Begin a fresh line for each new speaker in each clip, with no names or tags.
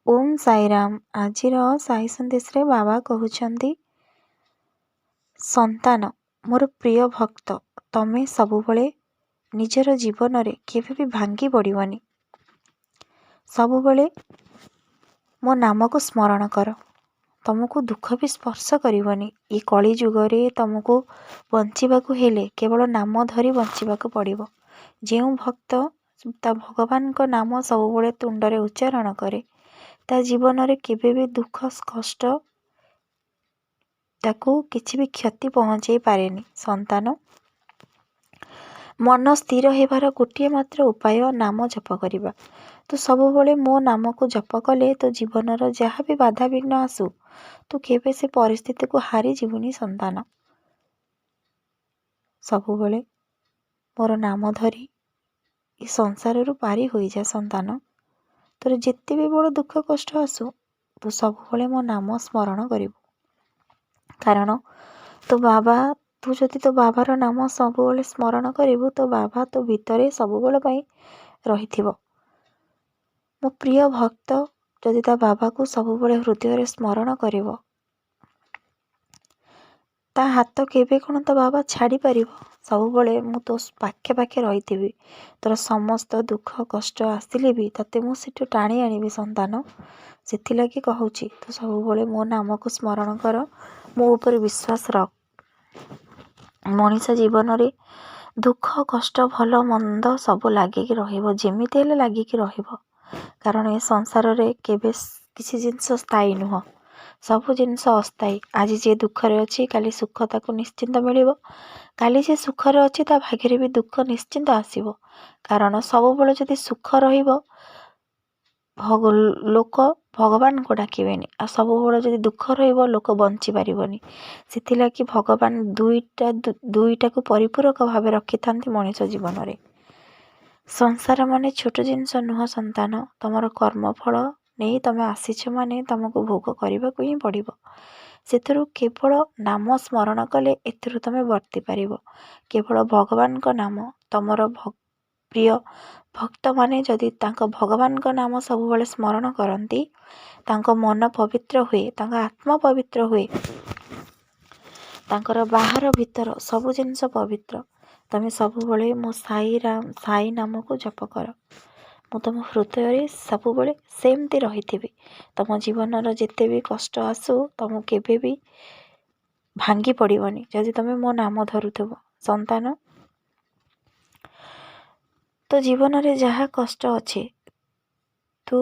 ଓମ୍ ସାଇରାମ। ଆଜିର ସାଇ ସନ୍ଦେଶରେ ବାବା କହୁଛନ୍ତି, ସନ୍ତାନ, ମୋର ପ୍ରିୟ ଭକ୍ତ, ତମେ ସବୁବେଳେ ନିଜର ଜୀବନରେ କେବେ ବି ଭାଙ୍ଗି ପଡ଼ିବନି। ସବୁବେଳେ ମୋ ନାମକୁ ସ୍ମରଣ କର, ତମକୁ ଦୁଃଖ ବି ସ୍ପର୍ଶ କରିବନି। ଏ କଳି ଯୁଗରେ ତମକୁ ବଞ୍ଚିବାକୁ ହେଲେ କେବଳ ନାମ ଧରି ବଞ୍ଚିବାକୁ ପଡ଼ିବ। ଯେଉଁ ଭକ୍ତ ତା ଭଗବାନଙ୍କ ନାମ ସବୁବେଳେ ତୁଣ୍ଡରେ ଉଚ୍ଚାରଣ କରେ, ତା ଜୀବନରେ କେବେ ବି ଦୁଃଖ କଷ୍ଟ ତାକୁ କିଛି ବି କ୍ଷତି ପହଞ୍ଚେଇ ପାରେନି। ସନ୍ତାନ, ମନ ସ୍ଥିର ହେବାର ଗୋଟିଏ ମାତ୍ର ଉପାୟ ନାମ ଜପ କରିବା। ତୁ ସବୁବେଳେ ମୋ ନାମକୁ ଜପ କଲେ ତୋ ଜୀବନର ଯାହା ବି ବାଧାବିଘ୍ନ ଆସୁ, ତୁ କେବେ ସେ ପରିସ୍ଥିତିକୁ ହାରିଯିବୁନି। ସନ୍ତାନ, ସବୁବେଳେ ମୋର ନାମ ଧରି ଏ ସଂସାରରୁ ପାରି ହୋଇଯା। ସନ୍ତାନ, ତୋର ଯେତେ ବି ବଡ଼ ଦୁଃଖ କଷ୍ଟ ଆସୁ, ତୁ ସବୁବେଳେ ମୋ ନାମ ସ୍ମରଣ କରିବୁ। କାରଣ ତୋ ବାବା, ତୁ ଯଦି ତୋ ବାବାର ନାମ ସବୁବେଳେ ସ୍ମରଣ କରିବୁ, ତୋ ବାବା ତୋ ଭିତରେ ସବୁବେଳ ପାଇଁ ରହିଥିବ। ମୋ ପ୍ରିୟ ଭକ୍ତ ଯଦି ତା ବାବାକୁ ସବୁବେଳେ ହୃଦୟରେ ସ୍ମରଣ କରିବ, ତା ହାତ କେବେ କ'ଣ ତା ବାବା ଛାଡ଼ିପାରିବ? ସବୁବେଳେ ମୁଁ ତୋ ପାଖେ ପାଖେ ରହିଥିବି। ତୋର ସମସ୍ତ ଦୁଃଖ କଷ୍ଟ ଆସିଲେ ବି ତତେ ମୁଁ ସେଠୁ ଟାଣି ଆଣିବି। ସନ୍ତାନ, ସେଥିଲାଗି କହୁଛି, ତୁ ସବୁବେଳେ ମୋ ନାମକୁ ସ୍ମରଣ କର, ମୋ ଉପରେ ବିଶ୍ୱାସ ରଖ। ମଣିଷ ଜୀବନରେ ଦୁଃଖ କଷ୍ଟ, ଭଲ ମନ୍ଦ ସବୁ ଲାଗିକି ରହିବ, ଯେମିତି ହେଲେ ଲାଗିକି ରହିବ। କାରଣ ଏ ସଂସାରରେ କେବେ କିଛି ଜିନିଷ ସ୍ଥାୟୀ ନୁହଁ, ସବୁ ଜିନିଷ ଅସ୍ଥାୟୀ। ଆଜି ଯିଏ ଦୁଃଖରେ ଅଛି, କାଲି ସୁଖ ତାକୁ ନିଶ୍ଚିନ୍ତ ମିଳିବ। କାଲି ଯିଏ ସୁଖରେ ଅଛି, ତା ଭାଗ୍ୟରେ ବି ଦୁଃଖ ନିଶ୍ଚିନ୍ତ ଆସିବ। କାରଣ ସବୁବେଳେ ଯଦି ସୁଖ ରହିବ, ଲୋକ ଭଗବାନଙ୍କୁ ଡାକିବେନି, ଆଉ ସବୁବେଳେ ଯଦି ଦୁଃଖ ରହିବ, ଲୋକ ବଞ୍ଚିପାରିବନି। ସେଥିଲାଗି ଭଗବାନ ଦୁଇଟା ଦୁଇଟାକୁ ପରିପୂରକ ଭାବେ ରଖିଥାନ୍ତି ମଣିଷ ଜୀବନରେ। ସଂସାର ମାନେ ଛୋଟ ଜିନିଷ ନୁହଁ ସନ୍ତାନ। ତମର କର୍ମଫଳ ନେଇ ତମେ ଆସିଛ ମାନେ ତମକୁ ଭୋଗ କରିବାକୁ ହିଁ ପଡ଼ିବ। ସେଥିରୁ କେବଳ ନାମ ସ୍ମରଣ କଲେ ଏଥିରୁ ତମେ ବର୍ତ୍ତି ପାରିବ। କେବଳ ଭଗବାନଙ୍କ ନାମ, ତମର ପ୍ରିୟ ଭକ୍ତମାନେ ଯଦି ତାଙ୍କ ଭଗବାନଙ୍କ ନାମ ସବୁବେଳେ ସ୍ମରଣ କରନ୍ତି, ତାଙ୍କ ମନ ପବିତ୍ର ହୁଏ, ତାଙ୍କ ଆତ୍ମା ପବିତ୍ର ହୁଏ, ତାଙ୍କର ବାହାର ଭିତର ସବୁ ଜିନିଷ ପବିତ୍ର। ତମେ ସବୁବେଳେ ମୋ ସାଇ ରାମ ସାଇ ନାମକୁ ଜପ କର, ମୁଁ ତମ ହୃଦୟରେ ସବୁବେଳେ ସେମିତି ରହିଥିବି। ତମ ଜୀବନର ଯେତେ ବି କଷ୍ଟ ଆସୁ, ତମକୁ କେବେ ବି ଭାଙ୍ଗି ପଡ଼ିବନି ଯଦି ତମେ ମୋ ନାମ ଧରୁଥିବ। ସନ୍ତାନ, ତୋ ଜୀବନରେ ଯାହା କଷ୍ଟ ଅଛି, ତୁ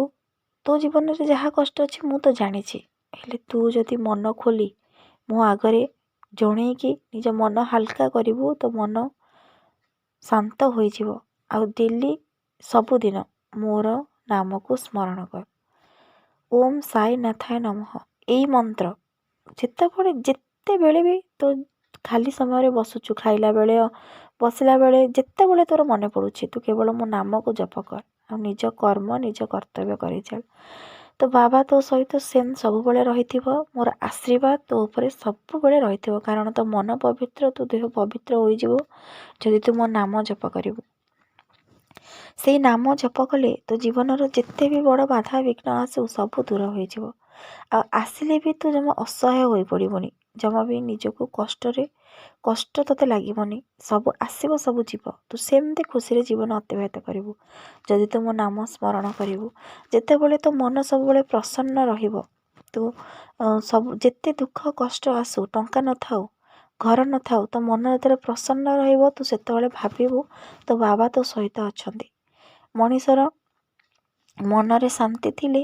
ତୋ ଜୀବନରେ ଯାହା କଷ୍ଟ ଅଛି ମୁଁ ତ ଜାଣିଛି। ହେଲେ ତୁ ଯଦି ମନ ଖୋଲି ମୋ ଆଗରେ ଜଣେଇକି ନିଜ ମନ ହାଲକା କରିବୁ, ତୋ ମନ ଶାନ୍ତ ହୋଇଯିବ। ଆଉ ଡେଲି ସବୁଦିନ ମୋର ନାମକୁ ସ୍ମରଣ କର, ଓମ୍ ସାଇ ନାଥାୟ ନମଃ। ଏଇ ମନ୍ତ୍ର ଯେତେବେଳେ ଯେତେବେଳେ ବି ତୋ ଖାଲି ସମୟରେ ବସୁଛୁ, ଖାଇଲା ବେଳେ, ବସିଲା ବେଳେ, ଯେତେବେଳେ ତୋର ମନେ ପଡ଼ୁଛି, ତୁ କେବଳ ମୋ ନାମକୁ ଜପ କର ଆଉ ନିଜ କର୍ମ, ନିଜ କର୍ତ୍ତବ୍ୟ କରିଚାଲ। ତୋ ବାବା ତୋ ସହିତ ସେମ୍ ସବୁବେଳେ ରହିଥିବ। ମୋର ଆଶୀର୍ବାଦ ତୋ ଉପରେ ସବୁବେଳେ ରହିଥିବ। କାରଣ ତୋ ମନ ପବିତ୍ର, ତୋ ଦେହ ପବିତ୍ର ହୋଇଯିବ ଯଦି ତୁ ମୋ ନାମ ଜପ କରିବୁ। ସେଇ ନାମ ଜପ କଲେ ତୋ ଜୀବନର ଯେତେ ବି ବଡ଼ ବାଧା ବିଘ୍ନ ଆସୁ, ସବୁ ଦୂର ହୋଇଯିବ। ଆଉ ଆସିଲେ ବି ତୁ ଜମା ଅସହାୟ ହୋଇପଡ଼ିବୁନି, ଜମା ବି ନିଜକୁ କଷ୍ଟରେ କଷ୍ଟ ତୋତେ ଲାଗିବନି। ସବୁ ଆସିବ, ସବୁ ଯିବ, ତୁ ସେମିତି ଖୁସିରେ ଜୀବନ ଅତିବାହିତ କରିବୁ ଯଦି ତୁ ମୋ ନାମ ସ୍ମରଣ କରିବୁ। ଯେତେବେଳେ ତୋ ମନ ସବୁବେଳେ ପ୍ରସନ୍ନ ରହିବ, ତୁ ସବୁ ଯେତେ ଦୁଃଖ କଷ୍ଟ ଆସୁ, ଟଙ୍କା ନଥାଉ, ଘର ନଥାଉ, ତୋ ମନ ଯେତେବେଳେ ପ୍ରସନ୍ନ ରହିବ, ତୁ ସେତେବେଳେ ଭାବିବୁ ତୋ ବାବା ତୋ ସହିତ ଅଛନ୍ତି। ମଣିଷର ମନରେ ଶାନ୍ତି ଥିଲେ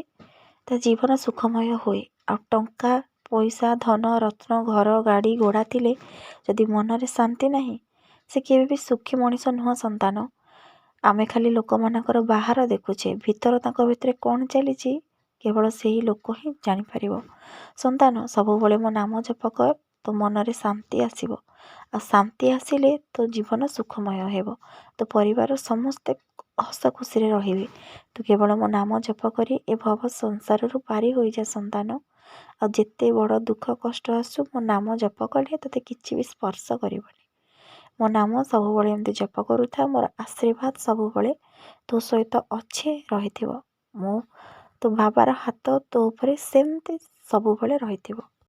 ତା ଜୀବନ ସୁଖମୟ ହୁଏ। ଆଉ ଟଙ୍କା ପଇସା, ଧନ ରତ୍ନ, ଘର, ଗାଡ଼ି ଘୋଡ଼ା ଥିଲେ ଯଦି ମନରେ ଶାନ୍ତି ନାହିଁ, ସେ କେବେ ବି ସୁଖୀ ମଣିଷ ନୁହଁ। ସନ୍ତାନ, ଆମେ ଖାଲି ଲୋକମାନଙ୍କର ବାହାର ଦେଖୁଛେ, ଭିତର ତାଙ୍କ ଭିତରେ କ'ଣ ଚାଲିଛି କେବଳ ସେହି ଲୋକ ହିଁ ଜାଣିପାରିବ। ସନ୍ତାନ, ସବୁବେଳେ ମୋ ନାମ ଜପ କର, ତୋ ମନରେ ଶାନ୍ତି ଆସିବ। ଆଉ ଶାନ୍ତି ଆସିଲେ ତୋ ଜୀବନ ସୁଖମୟ ହେବ, ତୋ ପରିବାର ସମସ୍ତେ ହସ ଖୁସିରେ ରହିବେ। ତୁ କେବଳ ମୋ ନାମ ଜପ କରି ଏ ଭବ ସଂସାରରୁ ପାରି ହୋଇଯା ସନ୍ତାନ। ଆଉ ଯେତେ ବଡ଼ ଦୁଃଖ କଷ୍ଟ ଆସୁ, ମୋ ନାମ ଜପ କଲେ ତୋତେ କିଛି ବି ସ୍ପର୍ଶ କରିବନି। ମୋ ନାମ ସବୁବେଳେ ଏମିତି ଜପ କରୁଥା, ମୋର ଆଶୀର୍ବାଦ ସବୁବେଳେ ତୋ ସହିତ ଅଛି, ରହିଥିବ। ମୁଁ ତୋ ବାବାର ହାତ ତୋ ଉପରେ ସେମିତି ସବୁବେଳେ ରହିଥିବ।